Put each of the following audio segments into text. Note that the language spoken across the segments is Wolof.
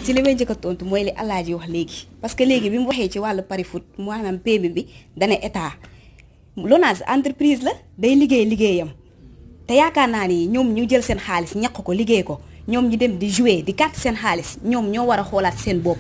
ci li may njëkk a tontu mooy li Alaaji wax léegi parce que léegi bi mu waxee ci wàllu pari foot maanaam PMI bi dana état LONASE entreprise la day liggéeyam te yaakaar naa ni ñoom ñu jël seen xaalis ñaq ko liggéey ko ñoom ñu dem di jouer di carte seen xaalis ñoom ñoo war a xoolaat seen bopp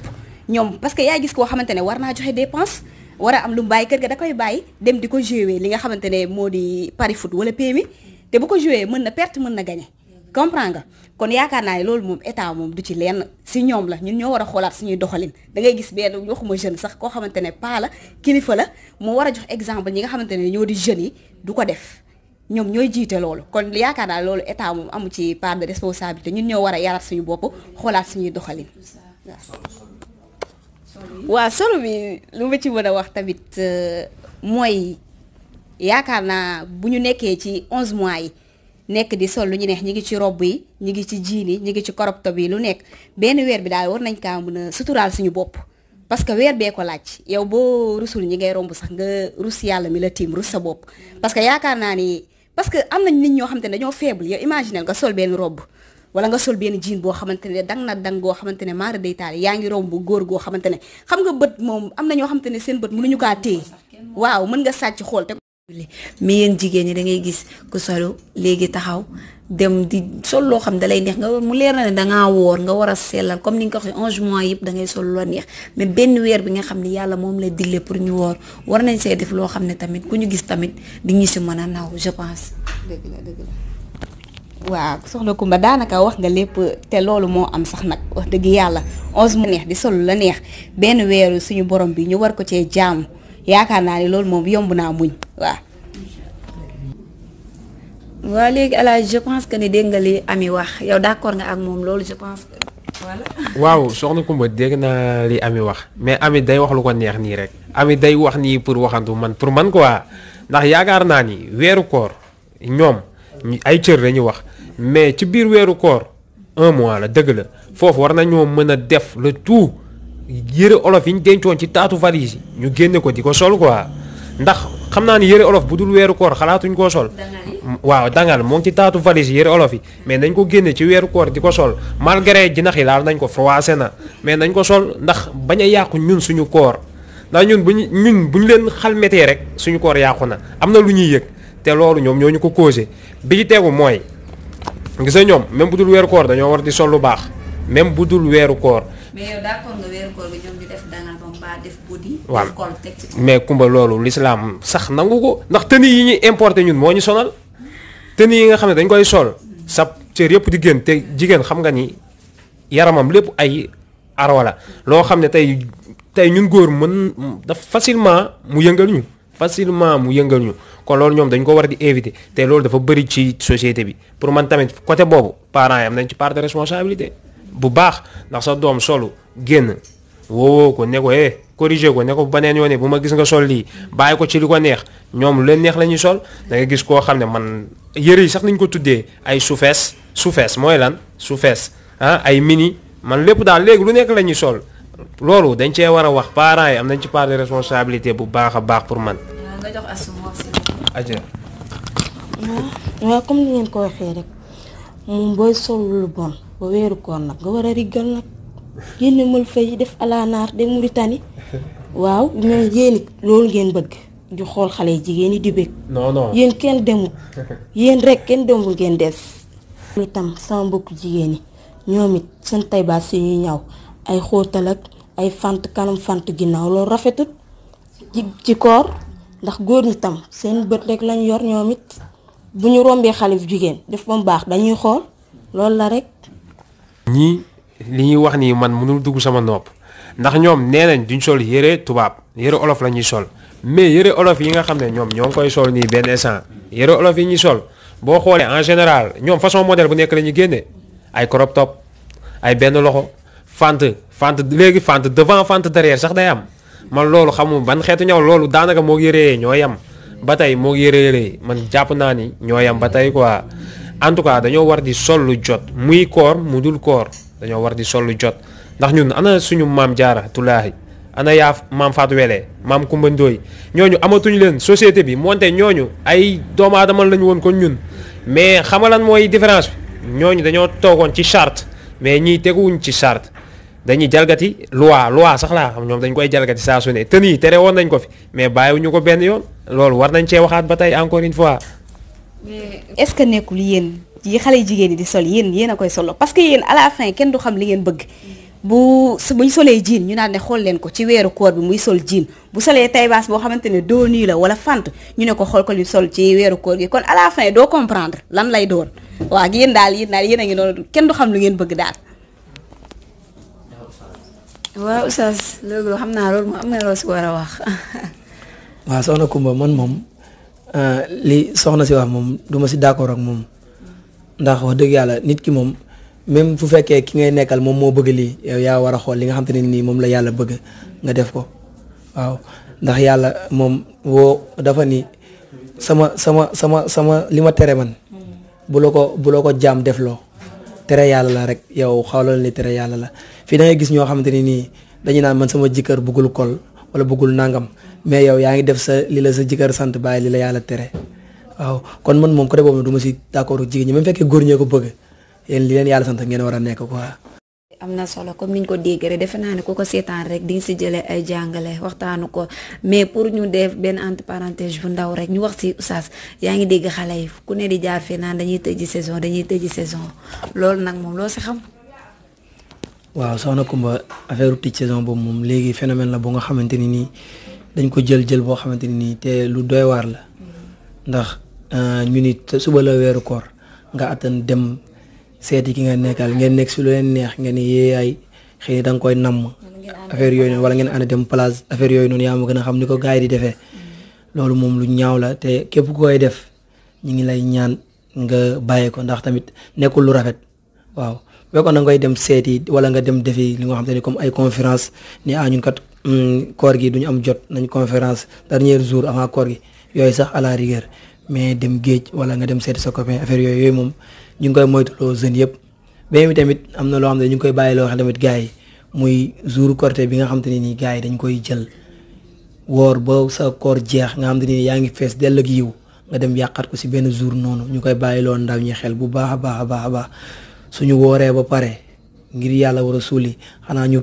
ñoom parce que yaa gis koo xamante ne war naa joxe dépense war a am lu mu bàyyi kër ga da koy bàyyi dem di ko jouer li nga xamante ne moo di pari foot wala PMI te bu ko jouer mën na perte mën na gagner comprends nga kon yaakaar naa ne loolu moom état moom du ci lenn si ñoom la ñun ñoo war a xoolaat suñuy doxalin da ngay gis benn waxuma jeune sax koo xamante ne paa la kilifa la moo war a jox exemple ñi nga xamante ne ñoo di jeunes yi du ko def ñoom ñooy jiite loolu kon yaakaar naa loolu état moom amu ci part de responsabilité ñun ñoo war a yaraat suñu bopp xoolaat suñuy doxalin waaw solo bi lu ma ci mën a wax tamit mooy yaakaar naa bu ñu nekkee ci 11 mois yi nekk di sol lu ñu neex ñi ngi ci robb yi ñi ngi ci jiin yi ñi ngi ci crop top yi lu nekk benn weer bi daal war nañ kaa mën a suturaal suñu bopp parce que weer bee ko laaj yow boo rusul ñi ngay romb sax nga rus yàlla mi la tiim rus sa bopp parce que yaakaar naa ni parce que am nañ nit ñoo xamante ne dañoo faible yow imaginel nga sol benn robb wala nga sol benn jean boo xamante ne dang goo xamante ne maara day taal yaa ngi romb góor goo xamante ne xam nga bët moom am na ñoo xamante ne seen bët mënuñu kaa téye waaw mën nga sàcc xool te mais yéen jigéen ñi da ngay gis ku solo léegi taxaw dem di sol loo xam da lay neex nga mu leer na ne dangaa woor nga war a sellal comme ni nga ko waxee 11 mois yëpp da ngay sol loo neex mais benn weer bi nga xam ne yàlla moom la digle pour ñu woor war nañ see def loo xam ne tamit ku ñu gis tamit di ñu si mën a naw je pense. dëgg la waaw soxna Kumba daanaka wax nga lépp te loolu moo am sax nag wax dëgg yàlla 11 mu neex di sol la neex benn weeru suñu borom bi ñu war ko cee jaamu. yaakaar naa ni loolu moom yomb naa muñ waaw léegi Alaaji je pense que ni dégg nga li Ami wax yow d'accord nga ak moom loolu je pense que voilà. waaw soxna Kumba dégg naa li Ami wax mais Ami day wax lu ko neex nii rek Ami day wax nii pour waxantu man pour man quoi ndax yaakaar naa ni weeru koor ñoom ay cër lañuy wax mais ci biir weeru koor 1 mois la dëgg la foofu war nañoo mën a def le tout. yëre olof yi ñu dencoon ci taatu valise yi ñu génne ko di ko sol quoi ndax xam naa ni yëre olof bu dul weeru koor xalaatuñ koo sol waaw dangal moo ngi ci taatu valise yi yëre olof yi mais nañ ko génne ci weeru koor di ko sol malgré jinax yi laal nañ ko froissé na mais nañ ko sol ndax bañ a yàqu ñun suñu koor ndax ñun bu ñu leen xalmetee rek suñu koor yàqu na am na lu ñuy yëg te loolu ñoom ñoo ñu ko causé bi ci tegu mooy gis nga ñoom même bu dul weeru koor dañoo war di sol lu baax même bu dul weeru koor. mais yow d'accord nga weeru koor bi ñoom ñu def dangal ba mbaa def body. waaw def col teg ci mais Kumba loolu l'islam sax nangu ko ndax tenue yi ñuy importer ñun moo ñu sonal tenue yi nga xam ne dañ koy sol sa cër yëpp di génn te jigéen xam nga ni yaramam lépp ay aro la loo xam ne tey ñun góor mën daf facilement mu yëngal ñu kon loolu ñoom dañ ko war di éviter te loolu dafa bëri ci société bi pour man tamit côté boobu parents yi am nañ ci part de responsabilité. bu baax ndax sa doom solu génn woowoo ko ne ko corriger ko ne ko baneen yoone bu ma gis nga sol lii bàyyi ko ci li ko neex ñoom lu leen neex la ñuy sol da nga gis koo xam ne man yëre yi sax nañ ko tuddee ay suufees mooy lan suufees ay mini man lépp daal léegi lu nekk la ñuy sol loolu dañ cee war a wax parents yi am nañ ci part de responsabilité bu baax a baax pour man. nga jox asuma aja waaw comme ni ngeen ko waxee rek moom booy sol lu bon ba weeru koor nag nga war a riggal nag génne mal fay def alaanaar dem Mauritanie waaw mais yéen loolu ngeen bëgg di xool xale yi jigéen yi di bëgg. non yéen kenn demul yéen rek kenn demul ngeen des. itam sama mbokku jigéen yi ñoom it seen taybaas si ñuy ñaw ay xóotal ak ay fant kanam fant ginnaaw loolu rafetut ci koor ndax góor ñi tam seen bët rek lañ yor ñoom it bu ñu rombee xale bu jigéen def ba mu baax dañuy xool loolu la rek. ñii li ñuy wax nii man mënul dugg sama nopp ndax ñoom nee nañ duñ sol yëre tubaab yëre olof la ñuy sol mais yëre olof yi nga xam ne ñoom ñoo ngi koy sol nii benn instant yëre olof yi ñuy sol boo xoolee en général ñoom façon modèle bu nekk la ñuy génne ay crop top ay benn loxo fente léegi fente devant fente derrière sax day am man loolu xamul ban xeetu ñaw loolu daanaka moo yëree ñoo yam ba tey moo yëree man jàpp naa ni ñoo yam ba tey quoi en tout cas dañoo war di sol lu jot muy koor mu dul koor dañoo war di sol lu jot ndax ñun ana suñu maam Jaara Tulaahi ana yaa maam Fatou Wele maam Kumba Ndooy ñooñu amatuñ leen société bi moonte ñooñu ay doomu aadama lañu woon kon ñun mais xam nga lan mooy différence bi ñooñu dañoo toogoon ci charte mais ñii teguwuñ ci charte dañuy jalgati loi sax laa xam ñoom dañ koy jalgati saa su ne te nii tere woon nañ ko fi mais bàyyiwuñu ko benn yoon loolu war nañ cee waxaat ba tey encore une fois. mais est-ce que nekkul yéen yi xale jigéen ñi di sol yéen a koy solo parce que yéen à la fin kenn du xam li ngeen bëgg buñ solee jean ñu naan ne xool leen ko ci weeru koor bi muy sol jean bu solee taybaas boo xamante ne doo nii la wala fant ñu ne ko xool ko li sol ci weeru koor gi kon à la fin doo comprendre lan lay doon waaw yéen daal yéen a ngi noonu kenn du xam lu ngeen bëgg daal. waaw Oustaz loolu xam naa loolu am na loo si war a wax. waaw soxna Kumba man moom li soxna si wax moom du ma si d'accord ak moom ndax wax dëgg yàlla nit ki moom même fu fekkee ki ngay nekkal moom moo bëgg lii yow yaa war a xool li nga xam te ne nii moom la yàlla bëgg nga def ko waaw ndax yàlla moom dafa ni sama li ma tere man bu la ko jaam def loo tere yàlla la rek yow xawlal ni tere yàlla la fii da ngay gis ñoo xamante ne nii dañu naan man sama jëkkër bëggul kol wala bëggul nangam mais yow yaa ngi def li la sa jëkkër sant bàyyi li la yàlla tere waaw kon man moom côté boobu du ma si d'accord jigéen ñi même fekkee góor ñee ko bëgg yéen li leen yàlla sant ngeen war a nekk quoi. am na solo comme niñ ko déggee rek defe naa ne ku ko seetaan rek di nga si jëlee ay jàngale waxtaanu ko mais pour ñu def benn entre parenthèse bu ndaw rek ñu wax si Oustaz yaa ngi dégg xale yi ku ne di jaar fii naan dañuy tëjji saison loolu nag moom loo si xam. waaw soxna Kumba affaire tëj saison boobu moom léegi phénomène la bu nga xamante ni nii dañ ko jël boo xamante ni nii te lu doy waar la ndax ñu ni suba la weeru koor nga attan dem. seeti ki nga nekkal ngeen nekk si lu leen neex ngeen yeeyaay xëy na da nga koy namm affaire yooyu noonu wala ngeen ànd dem place affaire yooyu noonu yaa ma gën a xam ni ko gars yi di defee loolu moom lu ñaaw la te képp ku koy def ñu ngi lay ñaan nga bàyyi ko ndax tamit nekkul lu rafet waaw fekkoon na ngay dem seeti wala nga dem defi li nga xam te ni comme ay conférence ni ñun kat koor gi duñu am jot nañ conférence dernier jour avant koor gi yooyu sax à la rigueur mais dem géej wala nga dem seeti sa copain affaire yooyu moom ñu ngi koy moytuloo jeunes yëpp beneen bi tamit am na loo xam ne ñu ngi koy bàyyi loo xam tamit gars yi muy jour Korité bi nga xam te ne nii gars yi dañ koy jël woor ba sa koor jeex nga xam te ne nii yaa ngi fees dell ak yiw nga dem yàqat ko si benn jour noonu ñu koy bàyyi loo ndaw ñi xel bu baax a baax a baax suñu wooree ba pare ngir yàlla war a suuli xanaa ñu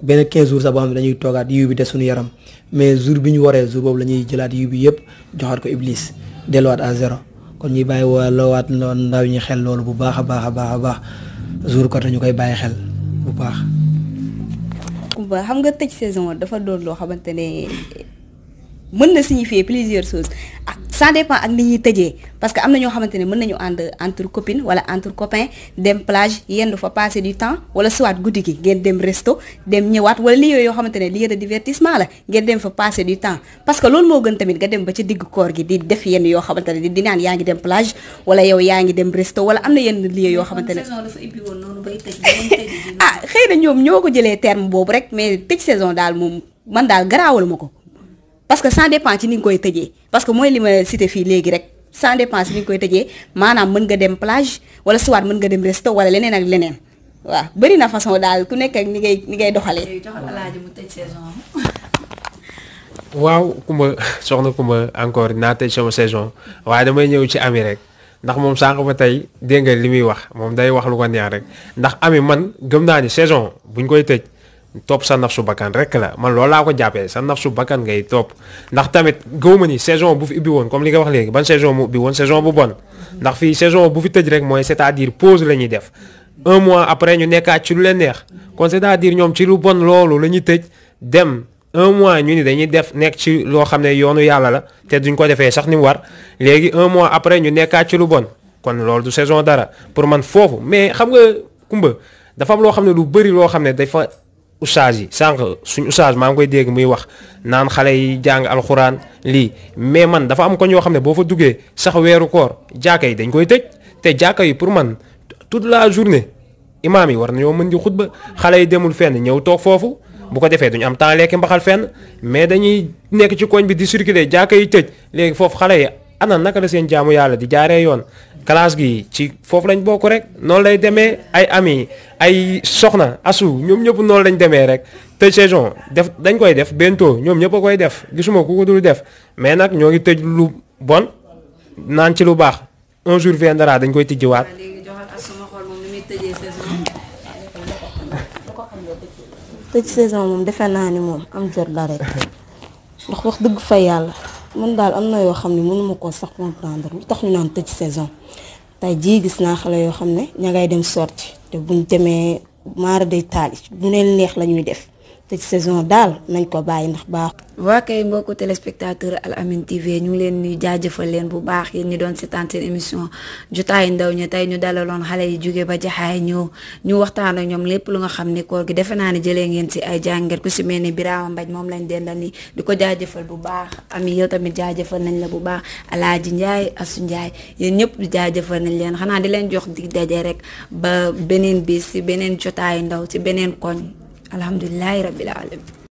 benn 15 jours sax boo xam ne dañuy toogaat yiw bi des suñu yaram mais jour bi ñu waree jour boobu la ñuy jëlaat yiw bi yëpp joxaat ko Iblis delluwaat à zéro. kon ñuy bàyyi loowaat ndaw ñi xel loolu bu baax a baax jour Korité ñu koy bàyyi xel bu baax. Kumba xam nga tëj saison dafa doon loo xamante ne mën na signifier plusieurs choses ak ça dépend ak ni ñuy tëjee parce que am na ñoo xamante ne mën nañu ànd entre copines wala entre copains dem plage yendu fa passer du temps wala soit guddi gi ngeen dem resto dem ñëwaat wala lieu yoo xamante ne lieu de divertissement la ngeen dem fa passer du temps parce que loolu moo gën tamit nga dem ba ci digg koor gi di def yenn yoo xamante ne di naan yaa ngi dem plage wala yow yaa ngi dem resto wala am na yenn lieu yoo xamante ne xëy na ñoom ñoo ko jëlee terme boobu rek mais tëj saison daal moom man daal garaawal ma ko parce que ça dépend ci ni nga koy tëjee parce que mooy li ma cité fii léegi rek ça dépend ci ni nga koy tëjee maanaam mën nga dem plage wala soit mën nga dem resto wala leneen ak leneen waaw bëri na façon daal ku nekk ak ni ngay doxalee. waaw Kumba soxna Kumba encore naa tëj sama saison waaye damay ñëw ci Ami rek ndax moom sànq ba tey dégg nga li muy wax moom day wax lu ko neex rek ndax Ami man gëm naa ni saison buñ koy tëj. topp sa nafsu bakkan rek la man loolu laa ko jàppee sa nafsu bakkan ngay topp ndax tamit gëwuma ni saison bu fi ubbi woon comme li nga wax léegi ban saison mu ubbi woon saison bu bon ndax fii saison bu fi tëj rek mooy c'est-à-dire pause la ñuy def 1 mois après ñu nekkaat ci lu leen neex kon c'est-à-dire ñoom ci lu bon loolu la ñuy tëj dem 1 mois ñu ni dañuy def nekk ci loo xam ne yoonu yàlla la te duñ ko defee sax ni mu war léegi 1 mois après ñu nekkaat ci lu bon kon loolu du saison dara pour man foofu mais xam nga Kumba dafa am loo xam ne lu bëri loo xam ne dafa oustaz yi sànq suñu oustaz maa ngi koy dégg muy wax naan xale yi jàng alxuraan lii mais man dafa am ko ñoo xam ne boo fa duggee sax weeru koor jàkka yi dañ koy tëj te jàkka yi pour man toute la journée imaam yi war nañoo mën di xutba xale yi demul fenn ñëw toog foofu bu ko defee duñu am temps lekki mbaxal fenn mais dañuy nekk ci koñ bi di circuler jàkka yi tëj léegi foofu xale yi ana naka la seen jaamu yàlla di jaaree yoon classe gi ci foofu lañ bokk rek noonu lay demee ay ami ay soxna asu ñoom ñëpp noonu lañ demee rek tëj saison def dañ koy def bientôt ñoom ñëpp a koy def gisuma ku ko dul def mais nag ñoo ngi tëj lu bon naan ci lu baax un jour viendra dañ koy tijjiwaat. léegi joxal ak suma xool moom ni muy tëjee saison. tëj saison moom defe naa ni moom am jot la rek ndax wax dëgg fa yàlla man daal am na yoo xam ne mënuma koo sax comprendre lu tax ñu naan tëj saison tey jii gis naa xale yoo xam ne ña ngay dem sorti te buñ demee maara day taali bu neen neex la ñuy def tëj saison daal nañ ko bàyyi ndax baax. waa kay mbokku téléspectateur Al Amine TV ñu ngi leen di jaajëfal leen bu baax yéen ñi doon seetaan seen émission jotaayu ndaw ñi tey ñu dalaloon xale yi jóge ba jaxaay ñëw ñu waxtaan ak ñoom lépp lu nga xam ne koor gi defe naa ne jëlee ngeen si ay jàngat ku si mel ni Birama Mbaj moom lañ dendal ni di ko jaajëfal bu baax ami yow tamit jaajëfal nañ la bu baax Alaaji Njaay Asu Njaay yéen ñëpp di jaajëfal nañ leen xanaa di leen jox di daje rek ba beneen bis si beneen jotaayu ndaw si beneen koñ alhamdulilahi rabbil alamin